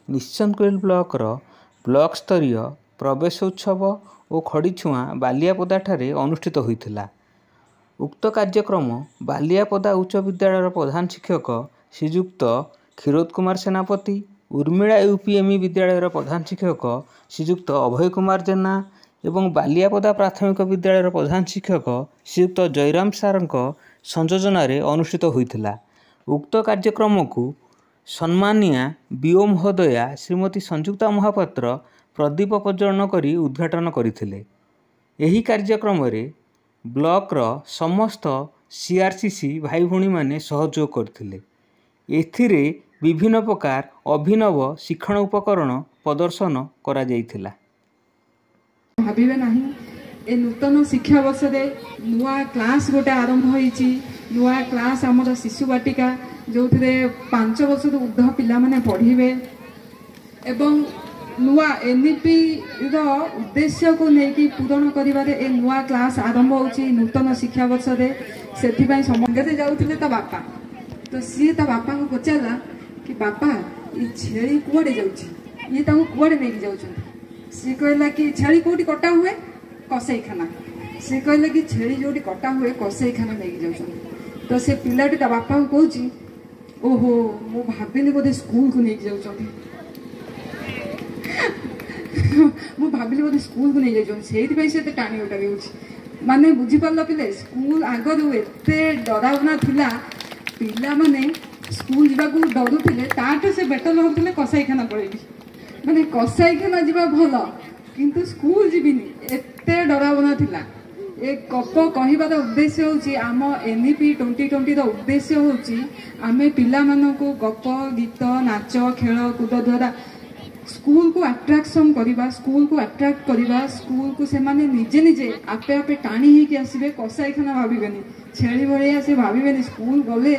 ନିଶ୍ଚିନ୍ତକୋଇଲି ବ୍ଲକର ବ୍ଲକ ସ୍ତରୀୟ ପ୍ରବେଶ ଉତ୍ସବ ଓ ଖଡ଼ିଛୁଆଁ ବାଲିଆପଦାଠାରେ ଅନୁଷ୍ଠିତ ହୋଇଥିଲା। ଉକ୍ତ କାର୍ଯ୍ୟକ୍ରମ ବାଲିଆପଦା ଉଚ୍ଚ ବିଦ୍ୟାଳୟର ପ୍ରଧାନ ଶିକ୍ଷକ ଶ୍ରୀଯୁକ୍ତ କ୍ଷୀରୋଦ କୁମାର ସେନାପତି, ଉର୍ମିଳା ୟୁପିଏମ୍ଇ ବିଦ୍ୟାଳୟର ପ୍ରଧାନ ଶିକ୍ଷକ ଶ୍ରୀଯୁକ୍ତ ଅଭୟ କୁମାର ଜେନା ଏବଂ ବାଲିଆପଦା ପ୍ରାଥମିକ ବିଦ୍ୟାଳୟର ପ୍ରଧାନ ଶିକ୍ଷକ ଶ୍ରୀଯୁକ୍ତ ଜୟରାମ ସାରଙ୍କ ସଂଯୋଜନାରେ ଅନୁଷ୍ଠିତ ହୋଇଥିଲା। ଉକ୍ତ କାର୍ଯ୍ୟକ୍ରମକୁ ସମ୍ମାନୀୟା ବିଓ ମହୋଦୟା ଶ୍ରୀମତୀ ସଂଯୁକ୍ତା ମହାପାତ୍ର ପ୍ରଦୀପ ପ୍ରଜ୍ୱଳନ କରି ଉଦ୍ଘାଟନ କରିଥିଲେ। ଏହି କାର୍ଯ୍ୟକ୍ରମରେ ବ୍ଲକର ସମସ୍ତ ସିଆର୍ସିସି ଭାଇ ଭଉଣୀମାନେ ସହଯୋଗ କରିଥିଲେ। ଏଥିରେ ବିଭିନ୍ନ ପ୍ରକାର ଅଭିନବ ଶିକ୍ଷଣ ଉପକରଣ ପ୍ରଦର୍ଶନ କରାଯାଇଥିଲା। ଭାବିବେ ନାହିଁ, ଏ ନୂତନ ଶିକ୍ଷାବର୍ଷରେ ନୂଆ କ୍ଲାସ୍ ଗୋଟେ ଆରମ୍ଭ ହେଇଛି। ନୂଆ କ୍ଲାସ୍ ଆମର ଶିଶୁ ବାଟିକା, ଯେଉଁଥିରେ 5 ବର୍ଷରୁ ଉର୍ଦ୍ଧ୍ୱ ପିଲାମାନେ ପଢ଼ିବେ ଏବଂ ନୂଆ ଏନ୍ଇପିର ଉଦ୍ଦେଶ୍ୟକୁ ନେଇକି ପୂରଣ କରିବାରେ ଏ ନୂଆ କ୍ଲାସ୍ ଆରମ୍ଭ ହେଉଛି ନୂତନ ଶିକ୍ଷାବର୍ଷରେ। ସେଥିପାଇଁ ସାଙ୍ଗରେ ଯାଉଥିଲେ ତା ବାପା। ତ ସିଏ ତା ବାପାଙ୍କୁ ପଚାରିଲା କି, ବାପା, ଏ ଛେଳି କୁଆଡ଼େ ଯାଉଛି? ଇଏ ତାଙ୍କୁ କୁଆଡ଼େ ନେଇକି ଯାଉଛନ୍ତି? ସିଏ କହିଲା କି, ଛେଳି କୋଉଠି କଟା ହୁଏ? କସେଇଖାନା। ସିଏ କହିଲେ କି, ଛେଳି ଯୋଉଠି କଟା ହୁଏ କସେଇଖାନା ନେଇକି ଯାଉଛନ୍ତି। ତ ସେ ପିଲାଟି ତା ବାପାଙ୍କୁ କହୁଛି, ଓହୋ, ମୁଁ ଭାବିଲି ବୋଧେ ସ୍କୁଲକୁ ନେଇକି ଯାଉଛନ୍ତି, ମୁଁ ଭାବିଲି ବୋଧେ ସ୍କୁଲକୁ ନେଇଯାଉଛନ୍ତି, ସେଇଥିପାଇଁ ସେ ଏତେ ଟାଣି ଉଟାରି ହେଉଛି। ମାନେ ବୁଝିପାରିଲ ପିଲେ, ସ୍କୁଲ ଆଗରୁ ଏତେ ଡରାବନା ଥିଲା, ପିଲାମାନେ ସ୍କୁଲ ଯିବାକୁ ଡରୁଥିଲେ। ତାଠୁ ସେ ବେଟର ଭାବୁଥିଲେ କସାଇଖାନା ପଳେଇବି। ମାନେ କସାଇଖାନା ଯିବା ଭଲ, କିନ୍ତୁ ସ୍କୁଲ ଯିବିନି, ଏତେ ଡରାବନା ଥିଲା। ଏ ଗପ କହିବାର ଉଦ୍ଦେଶ୍ୟ ହେଉଛି, ଆମ ଏନ୍ଇପି 2020ର ଉଦ୍ଦେଶ୍ୟ ହେଉଛି ଆମେ ପିଲାମାନଙ୍କୁ ଗପ, ଗୀତ, ନାଚ, ଖେଳ କୁଦ ଦ୍ୱାରା ସ୍କୁଲକୁ ଆଟ୍ରାକ୍ସନ୍ କରିବା, ସ୍କୁଲକୁ ଆଟ୍ରାକ୍ଟ କରିବା। ସ୍କୁଲକୁ ସେମାନେ ନିଜେ ନିଜେ ଆପେ ଆପେ ଟାଣି ହେଇକି ଆସିବେ। କସାଇଖାନା ଭାବିବେନି, ଛେଳି ଭଳିଆ ସେ ଭାବିବେନି ସ୍କୁଲ ଗଲେ।